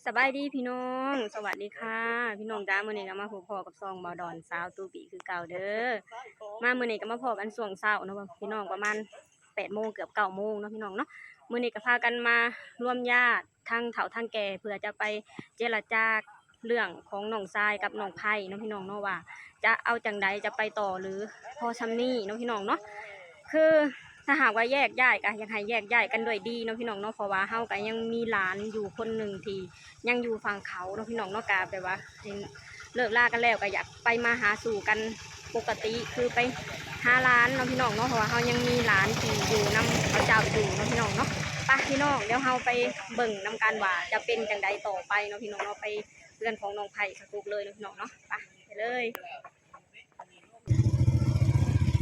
ສະບາຍດີພີ່ນ້ອງ ສະຫວັດດີຄ່ະພີ່ນ້ອງຈ້າ. ມື້ນີ້ກໍມາພົບພໍ້ກັບຊ່ອງບ່າວດອນສາວຕູປີຄືເກົ່າເດີ. ມາມື້ນີ້ກໍມາພໍ້ກັນຊ່ວງເຊົ້າເນາະພີ່ນ້ອງ ປະມານແປດໂມງ ເກືອບເກົ້າໂມງເນາະພີ່ນ້ອງເນາະ. ມື້ນີ້ກໍພາກັນມາລວມຍາດທັງເຖົ້າທັງແກ່ ເພື່ອຈະໄປເຈລະຈາເລື່ອງຂອງນ້ອງຊາຍກັບນ້ອງໄພເນາະພີ່ນ້ອງເນາະ ວ່າຈະເອົາຈັ່ງໃດ ຈະໄປຕໍ່ ຫຼື ພໍຊ່ຳນີ້ເນາະພີ່ນ້ອງເນາະ. ຄືຖ້າຫາກວ່າແຍກຍ້າຍ ກໍຢາກໃຫ້ແຍກຍ້າຍກັນດ້ວຍດີເນາະພີ່ນ້ອງເນາະ ເພາະວ່າເຮົາກໍຍັງມີຫຼານຢູ່ຄົນໜຶ່ງທີ່ຍັງຢູ່ຝັ່ງເຂົາເນາະພີ່ນ້ອງເນາະ. ກໍແບບວ່າ ເລີກລາກັນແລ້ວ ກໍຢາກໄປມາຫາສູ່ກັນປົກກະຕິ ຄືໄປຫາຫຼານເນາະພີ່ນ້ອງເນາະ ເພາະວ່າເຮົາຍັງມີຫຼານທີ່ຢູ່ນຳເຂົາເຈົ້າຢູ່ເນາະພີ່ນ້ອງເນາະ. ໄປພີ່ນ້ອງ ດຽວເຮົາໄປເບິ່ງນຳກັນວ່າຈະເປັນຈັ່ງໃດຕໍ່ໄປເນາະພີ່ນ້ອງເນາະ. ໄປເຮືອນຂອງນ້ອງໄພສະຕຸກເລີຍເນາະພີ່ນ້ອງເນາະ. ໄປ ໄປເລີຍ.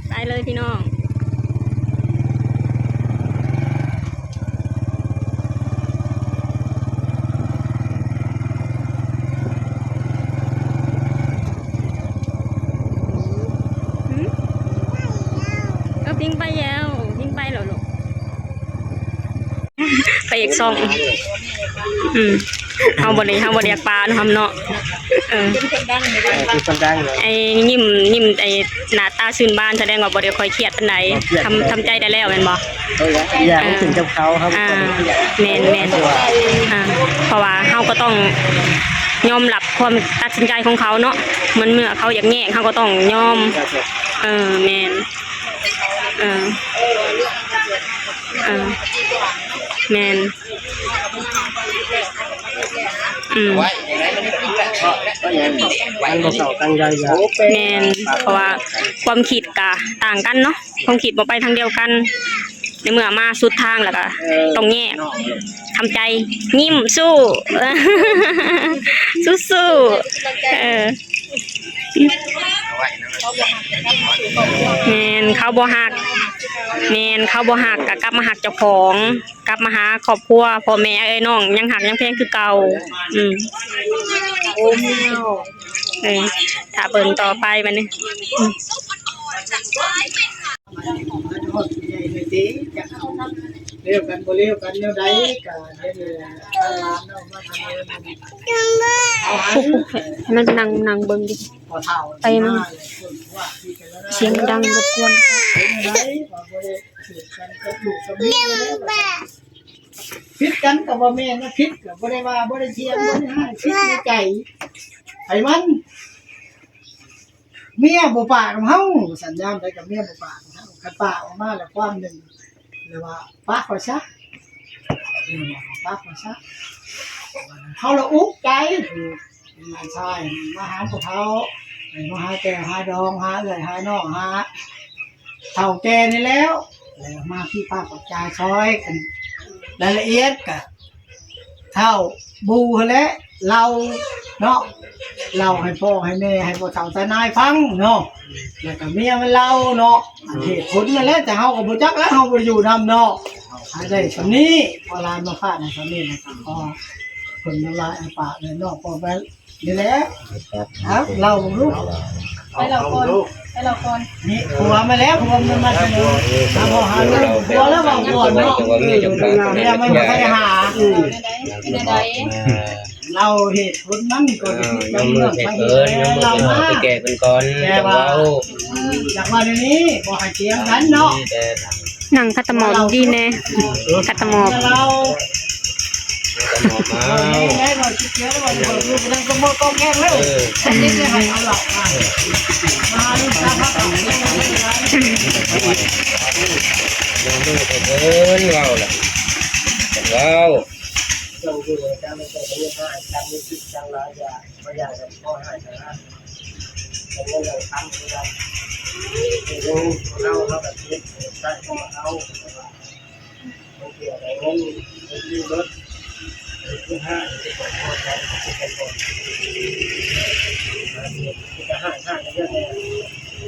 ໄປເລີຍພີ່ນ້ອງ. ຫືມ? ເອີ ພິງໄປແລ້ວ ພິງໄປແລ້ວລູກ. ພະເອກຊ່ອງ ອືມ ເຮົາບໍ່ໄດ້ ເຮົາບໍ່ໄດ້ຢາກປາເນາະ ເຮົາເນາະ. ເອີ ເປັນຄົນດັງເລີຍ ເປັນຄົນດັງເລີຍ. ໄອ້ຍິ້ມ ຍິ້ມ ໄອ້ໜ້າຕາຊື່ນບານ ສະແດງວ່າບໍ່ໄດ້ຄ່ອຍຄຽດປານໃດ. ບໍ່ຄຽດ ທຳ ທຳໃຈໄດ້ແລ້ວແມ່ນບໍ່? ເອີ ຢ່າ ເອີ ມັນຂຶ້ນກັບເຂົາ ເຮົາ ອ່າ ບໍ່ໄດ້ຄຽດ. ແມ່ນໆ ອ່າ ເພາະວ່າເຮົາກໍຕ້ອງຍອມຮັບຄວາມຕັດສິນໃຈຂອງເຂົາເນາະ. ມັນເມື່ອເຂົາຢາກແຍກ ເຮົາກໍຕ້ອງຍອມ. ເອີ ແມ່ນ. ເອີ ເອີ ແມ່ນ. ອືມ ມັນບໍ່ເຂົ້າກັນ ຢ່າ ຢ່າ ແມ່ນ ເພາະວ່າຄວາມຄິດກະຕ່າງກັນເນາະ ຄວາມຄິດບໍ່ໄປທາງດຽວກັນ. ໃນເມື່ອມາສຸດທາງແລ້ວກະ ເອີ ຕ້ອງແຍກ ເນາະ ທຳໃຈ ຍິ້ມ ສູ້ ສູ້ໆ ເອີ. ແມ່ນ ເຂົາບໍ່ຮັກ ແມ່ນ ເຂົາບໍ່ຮັກກໍກັບມາຮັກເຈົ້າຂອງ ກັບມາຫາຄອບຄົວ ພໍ່ແມ່ເອື້ອຍນ້ອງ ຍັງຮັກຍັງແພງຄືເກົ່າ. ອືມ ໂອ້ ເອີ ຖ້າເບິ່ງຕໍ່ໄປບັດນີ້. ອືມ ລຽວກັນບໍ່ລຽວກັນແນວໃດກໍ ມັນນັ່ງ ນັ່ງເບິ່ງຢູ່ ໄປມັນສຽງດັງລົບກວນ. ຜິດກັນກໍບໍ່ແມ່ນນະ ຜິດກໍບໍ່ໄດ້ວ່າ ບໍ່ໄດ້ຖຽງ ບໍ່ໄດ້ຮ້າຍ ຜິດໃນໃຈ ໃຫ້ມັນ ເມຍບໍ່ປາກນຳເຮົາ ສັນຍາມໃດກໍເມຍບໍ່ປາກນຳເຮົາ ຄັນປາກອອກມາແລ້ວຄວາມໜຶ່ງ ຫຼືວ່າປາກຂ້ອຍຊະ ເອີ ປາກຂ້ອຍຊະ ເຮົາລະອຸກໃຈ. ຜູ້ຊາຍມາຫາຜູ້ເຖົ້າ ມາຫາແກ້ວຫາດອງ ຫາເອື້ອຍຫານ້ອງ ຫາເຖົ້າແກ່ນີ້ແລ້ວ ແລ້ວມາທີ່ພາກອອກຈາຊ່ອຍກັນ ລາຍລະອຽດກະ ເຖົ້າບູ່ຫັ້ນແຫຼະ ເລົ່າເນາະ ເລົ່າໃຫ້ພໍ່ໃຫ້ແມ່ ໃຫ້ພໍ່ເຖົ້າຕານາຍຟັງເນາະ ແລ້ວກໍເມຍມັນເລົ່າເນາະ ອັນເຫດຜົນນັ້ນແຫຼະ ແຕ່ເຮົາກໍບໍ່ຈັກແລ້ວ ເຮົາບໍ່ໄດ້ຢູ່ນຳເນາະ ໃຫ້ໄດ້ສ່ຳນີ້ ເພາະຫຼານມາຝາກໃຫ້ສ່ຳນີ້ ແລ້ວກໍຂໍເພິ່ນນ້ຳລາຍອ້າປາກແລ້ວເນາະ ພໍ່ແມ່ ນີ້ແຫຼະ ເອົາ ເລົ່າເບິ່ງດູ ໄປເລົ່າກ່ອນ ໄປເລົ່າກ່ອນ ນີ້ ຜົວມາແລ້ວ ຜົວມັນມາສະເໜີ ຫາພໍ່ຫາລູກ ຜົວແລ້ວເວົ້າກ່ອນເນາະ ເມຍມັນບໍ່ໄດ້ຫາ ເປັນແນວໃດ ເລົ່າເຫດຜົນມັນກໍ ອ່າ ຍັງມືແຕ່ເກີນ ຍັງບໍ່ເອົາໄປແກ່ເພິ່ນກ່ອນ ແຕ່ວ່າ ຈັ່ງເວົ້າ ຢາກວ່າແນວນີ້ ບໍ່ໃຫ້ຖຽງກັນເນາະ ນັ່ງຂັດຕະໝອບດີແດ່ ຂັດຕະໝອບ ເວົ້າ ເວົ້າລະ ເວົ້າ ເຄື່ອງຢູ່ໃນການມັນເກີດມີຫ້າອັນ ການມີພິດຈັ່ງຫຼາຍຢ່າງ ບໍ່ຢ່າງກັນພໍໃຫ້ຊະນະ ເປັນເງິນເລື່ອງຄຳຄືກັນ ເປັນເລື່ອງເຮົາ ເຮົາກໍຄິດໃຊ້ຂອງເຮົາ ບາງເທື່ອໄດ້ເງິນ ເງິນຢູ່ລົດ ເງິນຄືຫ້າ ເປັນຂອງພໍ່ໃຊ້ ເປັນຂອງ ເປັນກະຫ້າງ ຫ້າງກໍເລື່ອງແດ່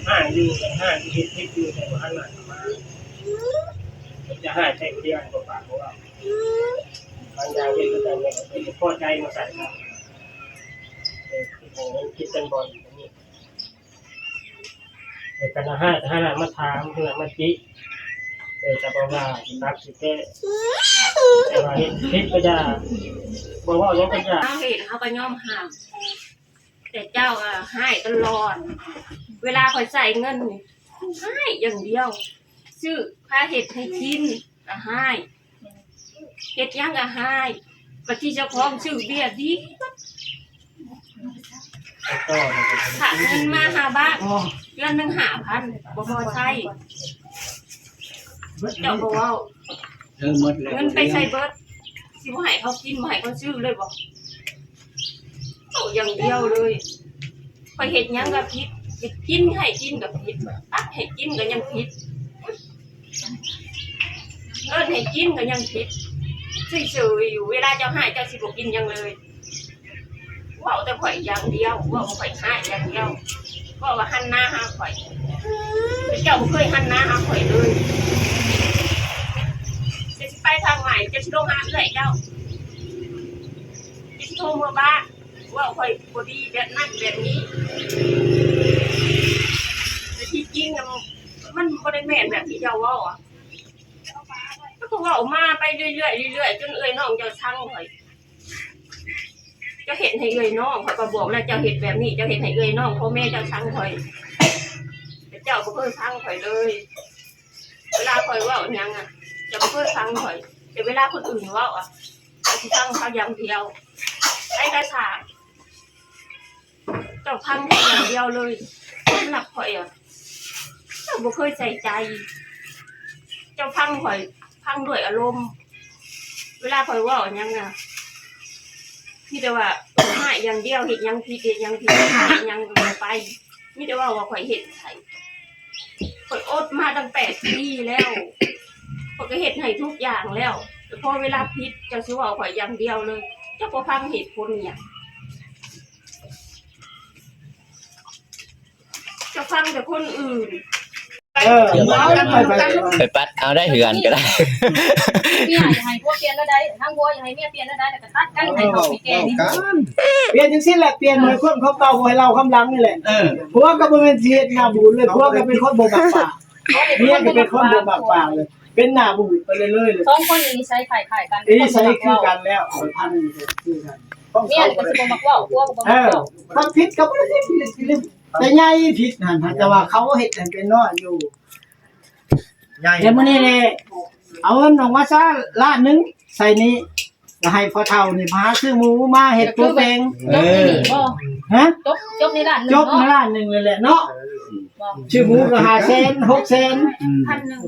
ຫ້າງຢູ່ ຫ້າງທີ່ເຮັດຜິດຢູ່ ແຕ່ບໍ່ທັນມາ ຈະຫ້າງແຕ່ຜູ້ດຽວ ບໍ່ປາກບໍ່ເວົ້າ ບາງຢ່າງເຮັດຄືກັນແລ້ວກໍບໍ່ພໍໃຈມາໃສ່ເຮົາ ເອີ ຄິດກັນບ່ອນ ເອີ ຄັນເຮົາຮ້າຍ ຖ້າຮ້າຍມາຖາມ ເພິ່ນມາຕິ ເອີ ແຕ່ບໍ່ວ່າຊິຕັກຊິແຕະ ແຕ່ວ່າເຮັດຜິດກໍຢ່າ ບໍ່ເວົ້າຫຍັງກໍຢ່າ ເຮົາເຮັດເຮົາກໍຍອມຮັບ ແຕ່ເຈົ້າກໍຮ້າຍຕະຫຼອດ ເວລາຂ້ອຍໃຊ້ເງິນນີ້ຮ້າຍຢ່າງດຽວ ຊື້ພາເຮັດໃຫ້ກິນກໍຮ້າຍ ເຮັດຫຍັງກໍຮ້າຍ ບັດທີ່ເຈົ້າຂອງຊື້ເບຍດີ ຝາກເງິນມາຫ້າບາດ ເດືອນໜຶ່ງຫ້າພັນ ບໍ່ພໍໃຊ້ ເຈົ້າບໍ່ເວົ້າ ເອີ ໝົດແລ້ວ ເງິນໄປໃສເບິດ ຊິບໍ່ໃຫ້ເຂົາກິນ ບໍ່ໃຫ້ເຂົາຊື້ເລີຍບໍ? ເວົ້າຢ່າງດຽວເລີຍ ຂ້ອຍເຮັດຫຍັງກໍຜິດ ເຮັດກິນໃຫ້ກິນກໍຜິດ ຕັກໃຫ້ກິນກໍຍັງຜິດ ເອີ້ນໃຫ້ກິນກໍຍັງຜິດ ເຊີຍໆຢູ່ ເວລາເຈົ້າຮ້າຍເຈົ້າຊິບໍ່ກິນຫຍັງເລີຍ ເວົ້າແຕ່ຂ້ອຍຢ່າງດຽວ ເວົ້າວ່າຂ້ອຍຮ້າຍຢ່າງດຽວ ເວົ້າວ່າຫັນໜ້າຫາຂ້ອຍ ແຕ່ເຈົ້າບໍ່ເຄີຍຫັນໜ້າຫາຂ້ອຍເລີຍ ເຈົ້າຊິໄປທາງໃດ ເຈົ້າຊິລົງຫາເອື້ອຍເຈົ້າ ເຈົ້າຊິໂທເມືອບ້ານ ເວົ້າຂ້ອຍບໍ່ດີແບບນັ້ນແບບນີ້ ແຕ່ທີ່ຈິງນະ ມັນບໍ່ໄດ້ແມ່ນແບບທີ່ເຈົ້າເວົ້າອະ ເຈົ້າກໍເວົ້າມາໄປເລື້ອຍໆ ເລື້ອຍໆ ຈົນເອື້ອຍນ້ອງເຈົ້າຊັງຂ້ອຍ ເຈົ້າເຮັດໃຫ້ເອື້ອຍນ້ອງ ຂ້ອຍກໍບອກແລ້ວ ເຈົ້າເຮັດແບບນີ້ ເຈົ້າເຮັດໃຫ້ເອື້ອຍນ້ອງ ພໍ່ແມ່ເຈົ້າຊັງຂ້ອຍ ແຕ່ເຈົ້າບໍ່ເຄີຍຟັງຂ້ອຍເລີຍ ເວລາຂ້ອຍເວົ້າຫຍັງອະ ເຈົ້າບໍ່ເຄີຍຟັງຂ້ອຍ ແຕ່ເວລາຄົນອື່ນເວົ້າອະ ເຈົ້າຊິຟັງເຂົາຢ່າງດຽວ ໃຜກໍຊ່າງ ເຈົ້າຟັງຂ້ອຍຢ່າງດຽວເລີຍ ສຳລັບຂ້ອຍອະ ເຈົ້າບໍ່ເຄີຍໃສ່ໃຈ ເຈົ້າຟັງຂ້ອຍ ຟັງດ້ວຍອາລົມ ເວລາຂ້ອຍເວົ້າຫຍັງນະ ມີແຕ່ວ່າຮ້າຍຢ່າງດຽວ ເຮັດຫຍັງຜິດ ເຮັດຫຍັງຜິດ ເຮັດຫຍັງກໍບໍ່ໄປ ມີແຕ່ເວົ້າວ່າຂ້ອຍເຮັດໃຫ້ ຂ້ອຍອົດມາຕັ້ງແປດປີແລ້ວ ຂ້ອຍກໍເຮັດໃຫ້ທຸກຢ່າງແລ້ວ ແຕ່ພໍເວລາຜິດ ເຈົ້າຊິເວົ້າຂ້ອຍຢ່າງດຽວເລີຍ ເຈົ້າບໍ່ຟັງເຫດຜົນຫຍັງ ເຈົ້າຟັງແຕ່ຄົນອື່ນ ເອີ ໄປປັດເອົາໄດ້ເຮືອນກໍໄດ້ ເມຍຢາກໃຫ້ຜົວປ່ຽນແນວໃດ ທາງຜົວຢາກໃຫ້ເມຍປ່ຽນແນວໃດ ແລ້ວກໍຕັດກັນໃຫ້ເຖົ້າໃຫ້ແກ່ນີ້ ປ່ຽນຈັ່ງຊີ້ແຫຼະ ປ່ຽນໃຫ້ຄົນຂອງເກົ່າ ບໍ່ໃຫ້ເລົ່າຄຳຫຼັງນີ້ແຫຼະ ເອີ ຜົວກໍບໍ່ແມ່ນຊິເຮັດໜ້າບູດເລີຍ ຜົວກໍເປັນຄົນບໍ່ມັກປາກ ເມຍກໍເປັນຄົນບໍ່ມັກປາກເລີຍ ເປັນໜ້າບູດໄປເລື້ອຍໆ ສອງຄົນນີ້ນິໄສຄ້າຍໆກັນ ນິໄສຄືກັນແລ້ວ ພັນຄືກັນ ເມຍກໍຊິບໍ່ມັກເວົ້າ ຜົວກໍບໍ່ມັກເວົ້າ ເອີ ຄວາມຜິດກໍບໍ່ໄດ້ຜິດ ແຕ່ໃຫຍ່ຜິດຫັ້ນ ແຕ່ວ່າເຂົາເຮັດໃຫ້ເປັນນ້ອຍຢູ່ ແຕ່ມື້ນີ້ແຫຼະ ເອົາເງິນອອກມາຊະລ້ານໜຶ່ງໃສ່ນີ້ ແລ້ວໃຫ້ພໍ່ເຖົ້ານີ້ພາຊື້ໝູມາເຮັດຕົວແປງ ເອີ ຮະ ຈົບ ຈົບໃນລ້ານໜຶ່ງ ຈົບໃນລ້ານໜຶ່ງນີ້ແຫຼະເນາະ ຊື້ໝູກໍຫ້າແສນ ຫົກແສນ ພັນໜຶ່ງ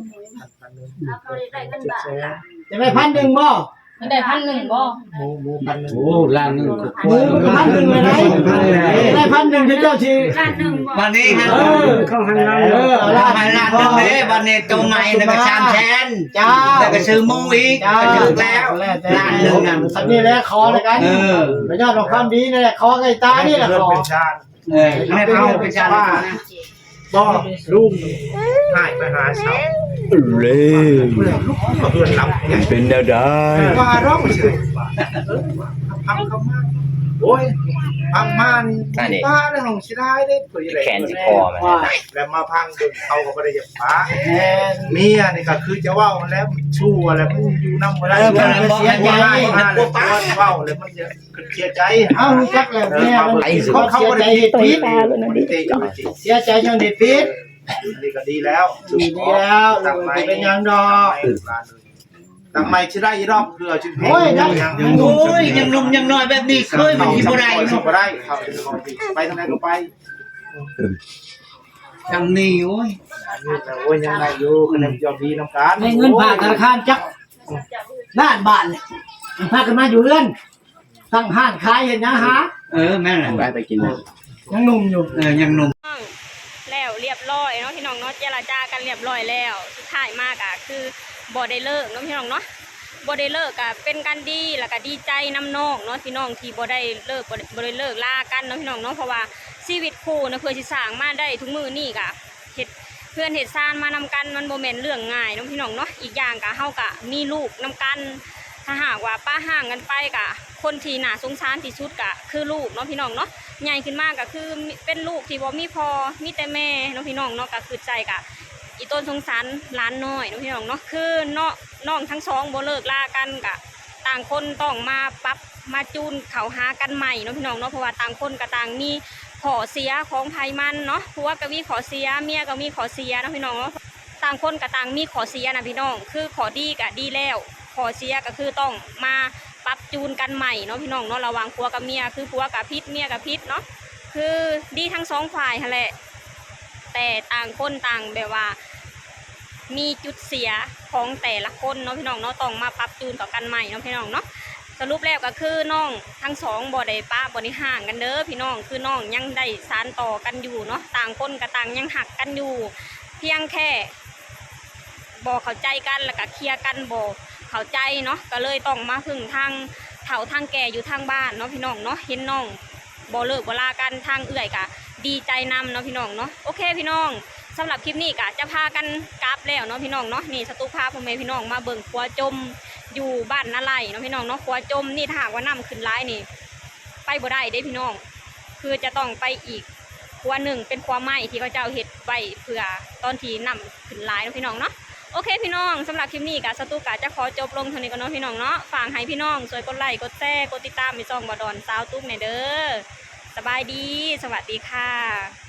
ເອົາເຂົາໄດ້ເງິນບາດ ຢາກໄດ້ພັນໜຶ່ງບໍ່? ມັນໄດ້ພັນໜຶ່ງບໍ່? ໝູ ໝູພັນໜຶ່ງ ໂອ້ ລ້ານໜຶ່ງ ໝູພັນໜຶ່ງເລີຍໄດ໋ ໄດ້ພັນໜຶ່ງ ເຈົ້າຊິ ລ້ານໜຶ່ງບໍ່? ບາດນີ້ຫັ້ນ ເອີ ເຂົາໃຫ້ລ້ານ ເອີ ເອົາລ້ານ ໃຫ້ລ້ານໜຶ່ງເດ້ ບາດນີ້ໂຕໃໝ່ນັ້ນກໍສາມແສນ ເຈົ້າ ແລ້ວກໍຊື້ໝູອີກ ເຈົ້າ ກໍຖືກແລ້ວ ລ້ານໜຶ່ງນັ້ນ ອັນນີ້ແຫຼະ ຂໍນຳກັນ ເອີ ກໍຍ້ອນວ່າຄວາມດີນີ້ແຫຼະ ຂໍໃຫ້ຕາຍນີ້ແຫຼະ ຂໍ ເອີ ໃຫ້ເຮົາເປັນຊາວ ບໍ່ ລຸງ ຫາຍໄປຫາເຊົາ ເອີ ເຮືອນຫຼັງໃຫຍ່ ເປັນແນວໃດ ວ່າຮ້ອງເສີຍ ເອີ ພັງເຂົ້າມາ ໂອ້ຍ ພັງມານີ້ ອັນນີ້ ຕາຍແລ້ວ ເສຍດາຍເດ້ ເພິ່ນຊິໄດ້ແຂນຊິຄໍມັນ ແລ້ວມາພັງເບິ່ງ ເຂົາກໍບໍ່ໄດ້ຢາກປະ ແມ່ນ ເມຍນີ້ກໍຄືຈະເວົ້າແລ້ວ ຊົ່ວແລ້ວ ມັນຢູ່ນຳບໍ່ໄດ້ ເອີ ເພິ່ນບອກໃຫ້ເມຍ ເວົ້າແລ້ວມັນຈະ ເສຍໃຈ ເຮົາຮູ້ຈັກແລ້ວ ເອີ ແມ່ມັນ ເຂົາ ເຂົາບໍ່ໄດ້ເຮັດຜິດ ເສຍໃຈຍ້ອນເຮັດຜິດ ອັນນີ້ກໍດີແລ້ວ ດີແລ້ວ ບໍ່ເປັນຫຍັງດອກ ຕັ້ງໃໝ່ຊິໄດ້ຢູ່ດອກ ເພື່ອຊິ ໂອ້ຍ ຍັງ ໂອ້ຍ ຍັງໜຸ່ມຍັງນ້ອຍແບບນີ້ ເຄີຍມັນຊິບໍ່ໄດ້ ບໍ່ໄດ້ ເຂົາໄປທາງໃດກໍໄປ ຍັງນີ້ ໂອ້ຍ ໂອ້ຍ ຍັງໄດ້ຢູ່ ຄະແນນຍອດດີນຳກັນ ໄດ້ເງິນຜ່ານທະນາຄານຈັກລ້ານບາດ ພາກັນມາຢູ່ເຮືອນ ຕັ້ງຮ້ານຂາຍເຮັດຫຍັງຫາ ເອີ ແມ່ນແຫຼະ ໄປ ໄປກິນນະ ຍັງໜຸ່ມຢູ່ ເອີ ຍັງໜຸ່ມ ແລ້ວລຽບຮ້ອຍເນາະ ພີ່ນ້ອງເນາະ ເຈລະຈາກັນລຽບຮ້ອຍແລ້ວ ສຸດທ້າຍມາກະຄືບໍ່ໄດ້ເລີກເນາະ ພີ່ນ້ອງເນາະ ບໍ່ໄດ້ເລີກກະເປັນການດີ ແລ້ວກະດີໃຈນຳນ້ອງເນາະ ພີ່ນ້ອງທີ່ບໍ່ໄດ້ເລີກ ບໍ່ ບໍ່ໄດ້ເລີກລາກັນເນາະ ພີ່ນ້ອງເນາະ ເພາະວ່າຊີວິດຄູ່ນະ ເພື່ອຊິສ້າງມາໄດ້ທຸກມື້ນີ້ກະ ເຮັດເຮືອນເຮັດຊານມານຳກັນ ມັນບໍ່ແມ່ນເລື່ອງງ່າຍເນາະ ພີ່ນ້ອງເນາະ ອີກຢ່າງກະ ເຮົາກະມີລູກນຳກັນ ຖ້າຫາກວ່າປະຮ້າງກັນໄປກະ ຄົນທີ່ໜ້າສົງສານທີ່ສຸດກະຄືລູກເນາະ ພີ່ນ້ອງເນາະ ໃຫຍ່ຂຶ້ນມາກະຄືເປັນລູກທີ່ບໍ່ມີພໍ່ ມີແຕ່ແມ່ເນາະ ພີ່ນ້ອງເນາະ ກະຄຶດໃສ່ກະ ອີ່ຕົນສົງສານຫຼານນ້ອຍເນາະ ພີ່ນ້ອງເນາະ ຄືເນາະ ນ້ອງທັງສອງບໍ່ເລີກລາກັນ ກະຕ່າງຄົນຕ້ອງມາປັບມາຈູນເຂົ້າຫາກັນໃໝ່ເນາະ ພີ່ນ້ອງເນາະ ເພາະວ່າຕ່າງຄົນກະຕ່າງມີຂໍ້ເສຍຂອງໃຜມັນເນາະ ຜົວກະມີຂໍ້ເສຍ ເມຍກະມີຂໍ້ເສຍເນາະ ພີ່ນ້ອງເນາະ ຕ່າງຄົນກະຕ່າງມີຂໍ້ເສຍນະ ພີ່ນ້ອງ ຄືຂໍ້ດີກະດີແລ້ວ ຂໍ້ເສຍກະຄືຕ້ອງມາປັບຈູນກັນໃໝ່ເນາະ ພີ່ນ້ອງເນາະ ລະຫວ່າງຜົວກັບເມຍ ຄືຜົວກະຜິດ ເມຍກະຜິດເນາະ ຄືດີທັງສອງຝ່າຍຫັ້ນແຫຼະ ແຕ່ຕ່າງຄົນຕ່າງແບບວ່າ ມີຈຸດເສຍຂອງແຕ່ລະຄົນເນາະ ພີ່ນ້ອງເນາະ ຕ້ອງມາປັບຈູນເຂົ້າກັນໃໝ່ເນາະ ພີ່ນ້ອງເນາະ ສະຫຼຸບແລ້ວກະຄືນ້ອງທັງສອງບໍ່ໄດ້ປະບໍ່ໄດ້ຮ້າງກັນເດີ ພີ່ນ້ອງ ຄືນ້ອງຍັງໄດ້ສານຕໍ່ກັນຢູ່ເນາະ ຕ່າງຄົນກະຕ່າງຍັງຮັກກັນຢູ່ ພຽງແຄ່ບໍ່ເຂົ້າໃຈກັນ ລະກະເຄຍກັນບໍ່ເຂົ້າໃຈເນາະ ກະເລີຍຕ້ອງມາເພິ່ງທາງເຖົ້າທາງແກ່ຢູ່ທາງບ້ານເນາະ ພີ່ນ້ອງເນາະ ເຫັນນ້ອງ ບໍ່ເລີກບໍ່ລາກັນ ທາງເອື້ອຍກະດີໃຈນຳເນາະ ພີ່ນ້ອງເນາະ ໂອເຄ ພີ່ນ້ອງ ສຳລັບຄລິບນີ້ກະຈະພາກັນກັບແລ້ວເນາະ ພີ່ນ້ອງເນາະ ນີ້ສະຕຸພາພໍ່ແມ່ພີ່ນ້ອງມາເບິ່ງຂົວຈົມຢູ່ບ້ານນາໄລເນາະ ພີ່ນ້ອງເນາະ ຂົວຈົມນີ້ ຖ້າຫາກວ່ານ້ຳຂຶ້ນຫຼາຍນີ້ ໄປບໍ່ໄດ້ເດ້ ພີ່ນ້ອງ ຄືຈະຕ້ອງໄປອີກຂົວໜຶ່ງ ເປັນຂົວໄມ້ທີ່ເຂົາເຈົ້າເຮັດໄວ້ເພື່ອຕອນທີ່ນ້ຳຂຶ້ນຫຼາຍເນາະ ພີ່ນ້ອງເນາະ ໂອເຄ ພີ່ນ້ອງ ສຳລັບຄລິບນີ້ກະສະຕຸກະຈະຂໍຈົບລົງເທົ່ານີ້ກ່ອນເນາະ ພີ່ນ້ອງເນາະ ຝາກໃຫ້ພີ່ນ້ອງຊ່ວຍກົດໄລ ກົດແຊ ກົດຕິດຕາມໃຫ້ຊ່ອງບ່າວດອນສາວຕຸກແດ່ເດີ ສະບາຍດີ ສະຫວັດດີຄ່ະ.